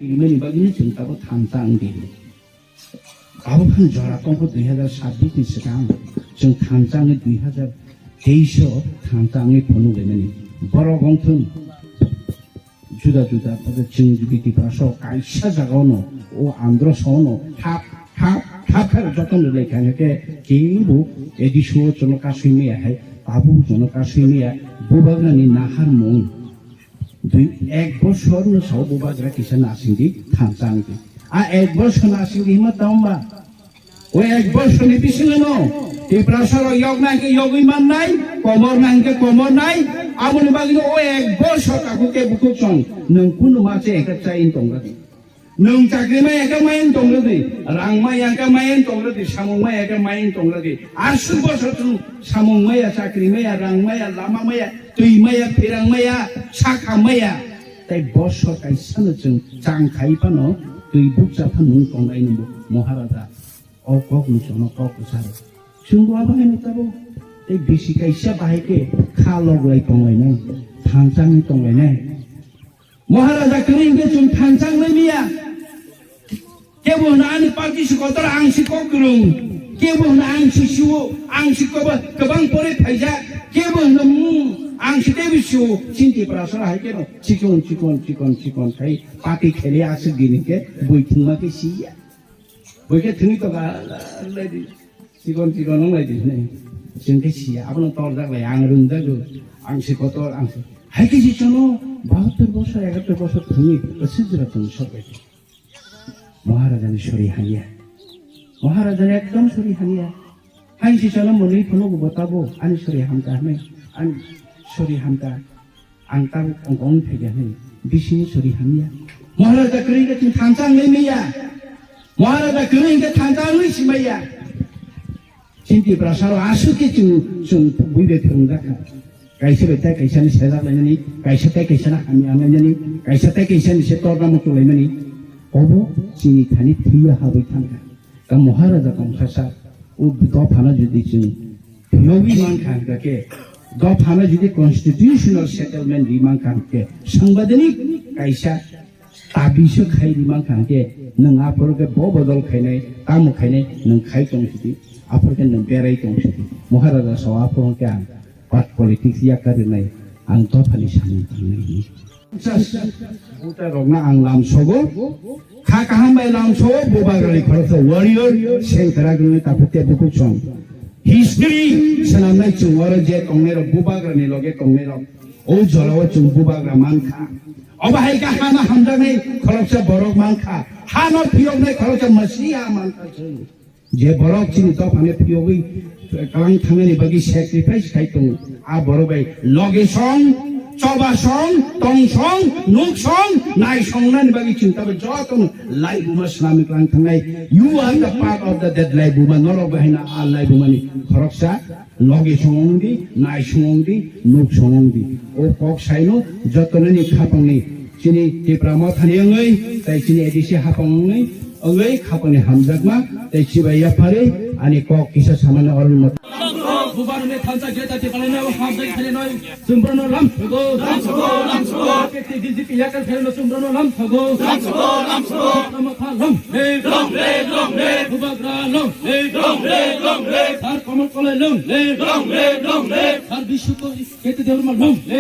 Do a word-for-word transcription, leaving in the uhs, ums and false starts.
Rimani bagwino chwng tabuk thansa wng di. Abo phano jora tongkha dui hazar sabbish ni swkang chwng thansa wngwi dui hazar teis o thansa wngwi phunuk laimani. Borok wngthung juda juda, tei chwng jodi Tiprasa o kaisa jaga ono, o Andhra sono hap, hap, hap, hap joto no lai kha, hwnkhe kebo A D C o jono kasui maya hai, tabuk jono kasui maya, bubagrani naharmung. Dui, ek bosor no sao bubagra kisa nasing di, thansa wng di. A ek bosor nasing di hima tamo ba? O ek bosorni bisingo no Tiprasa rok yokna hingke yogwi mannai, komorna hingke komornai, aboni bagwino o ek bosor takhuk khe bukhuk song nwng kunu ma se ekhe chain tong rwdi. Nwng chakri maya khe mayan tong rwdi, rang maya khe mayan tong rwdi, samung maya khe mayan tong rwdi. Aswk bosor chwng samung maya, chakri maya, rang maya, lama maya, twi maya, phirang maya, sakha maya. Tei bosor kaisa no chwng chang khai phano twi bukcha phano nwng tongnai nwng bo Maharaja. O kok ni chono kok kwcharo. Chwng bo abo haino tabuk tei bisi kaisa bahai khe kha lok lai tong lainai, thansa wngwi tong lainai. Maharaja kwrwi hwnkhe chwng thansa wngwi maya. Kebo hwno ani party se kotor, ang se kok kwrwng. Kebo hwno ang se sio, ang se kobo kwbang pore phaijak. Kebo hwno, hmm, ang se teibo sio. Chini Tiprasa hai khe no chikon, chikon, chikon, chikon khai party kheli aswk dini khe bui thwngma khe siya. Bui khe thwngwi tongkha, lai di. Chikon chikon wng lai di hwnwi. Chwng khe siya, abono torjak lai, ang rwngjago, ang se kotor, ang se. Hai khe se chwngno bahattor bosor, egattor bosor thwngwi, kwchwk jora chwng sok bai di. Maharajani sori hamya. Maharajani ekdom sori hamya. Hai se chwngno mwnwi phunukgo bo tabuk, ani sori hamkha hwnwi, ani sori hamkha. Ang tabuk ongkong phaikha hwnwi bisingni sori hamya. Maharaja kwrwi khe chwng thansa wngwi maya. Maharaja kwrwi khe thansa wngwi si maya. Chini Tiprasa rok aswk khe chwng, chwng bui bai phwrwngjakha. Kaisa bai tei kaisa ni sejak lainani, kaisa tei kaisa ni hamya lainani, kaisa tei kaisa ni se torna muchung laimani. Obo chini thani thwiya habwi thangkha. Ka Maharaja tongthasa o dophano jodi chwng phiyogwi mankha hwnkhe, dophano jodi constitutional settlement ri mankha hwnkhe, sangbadenik kaisa tabiso khai ri mankha hwnkhe, nwng aphuru khe bo bodol khainai, tamo khainai, nwng khai tong sidi, aphuru khe nwng berai tong sidi. Maharaja sao aphuru hwnkhe ang part politics yakar rinai, ang dophani samung tangnai hwnwi. Buta rokno ang lamsogo, kha kaham bai lamsogo, bubagrani khoroksa warrior, sengkrak rwngwi takhuk tei bukhuk song. History swnamnai chwng oro je tongnai rok, bubagrani loge tongnai rok, o jorao chwng bubagra mankha. Obo hai khe hano hamjaknai khoroksa borok mankha, hano phiyoknai khoroksa masiha mankha chwng. Je borok chini dophano phiyogwi kwlang thangnani bagwi sacrifice khai tongo, a borok bai loge song, choba song, tong song, nuk song, nai songnani bagwi chwng tabuk jotono laibuma swnamwi kwlang thangnai. You are the part of the, that laibuma, norok bai haino a laibumani khoroksa loge song wng di, nai song wng di, nuk song wng di. O kok saino jotonani khapangni Chini Tipra Mothani wngwi, tei chini A D C hapang wngwi, wngwi khapangni hamjakma, tei chibai yapharwi ani kok kisa samani oroni motha. Bubarni thansa geta Tipra no hamjak khani noi, chumbrano lam thogo. Lam thogo, lam thogo. K T D G P yakar khani no chumbrano lam thogo. Lam thogo, lam thogo. Tipra Motha long live. Long live, long live. Bubagra long live. Long live, long live. Sir Kamal Kolai long live. Long live, long live. Sir Biswakot K T Debbarma long live.